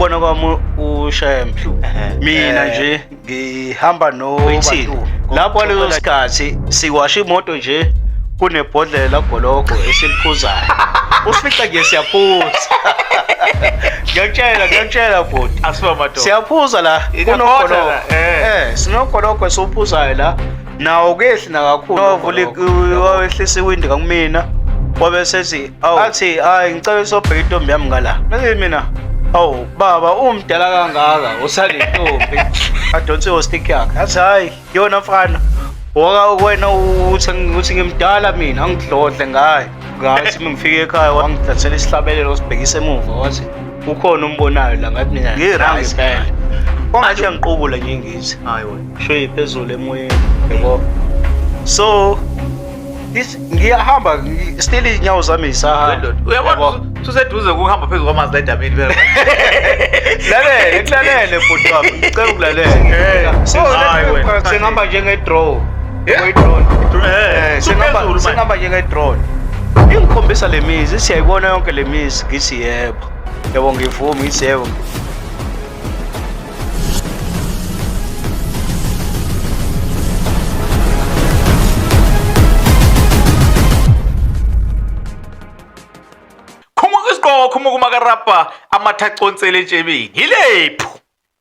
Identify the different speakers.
Speaker 1: Ukubona kwami uShembe, mina nje ngihamba no
Speaker 2: Uyithini?
Speaker 1: Lapho leso sikhathi siwasha imoto nje, kunebhodlela lagologo esiliphuzayo. Usifica nje siyaphuza. Ngiyakutshela, ngiyakutshela bhuti.
Speaker 2: Asiba madoda.
Speaker 1: Siyaphuza la,
Speaker 2: Iyakhotha
Speaker 1: kunogologo.
Speaker 2: la, eh.
Speaker 1: Sinogologo esiwuphuzayo la. Nawo kehli nakakhulu. Wavula, wawehlisa iwindi kakumina. Wabe sethi, awu, athi, hayi, ngicela usobheka intombi yami ngala. Bese mina, awu baba, umdala kangaka usanentombi. Adonse i-stick yakhe. Athi, hayi, yona mfana. Waka wena uthi ngimdala mina, angidlodle ngayo. Ngathi mengifika ekhaya wangithathela isihlabelelo sibhekise emuva, wathi ukhona umbonayo la, ngathi mina
Speaker 2: Ngi-right.
Speaker 1: ngempela. Kwangathi uyangiqubula nje ngithi.
Speaker 2: Hayi wena.
Speaker 1: Shoyi phezulu emoyeni, yabo. So this ngiyahamba still inyawo zami zisahamba.
Speaker 2: Uyabona ususeduze kuhamba phezu kwamanzi la edamini phela.
Speaker 1: Lalele, kulalele bhuti wami, ngicela ukulalele.
Speaker 2: Hayi wena.
Speaker 1: Sengihamba njenge-drone.
Speaker 2: Yeah.
Speaker 1: Yabo, i-drone.
Speaker 2: Sengihamba
Speaker 1: Sengihamba sengihamba njenge-drone. Ingikhombisa le mizi, siyayibona yonke le mizi, ngithi yebo. Yabo, ngivuma, ngithi yebo.
Speaker 2: Khumuka isigqoko, khumuka umakarapa, amatha aconsele etshebeni. Yilephu.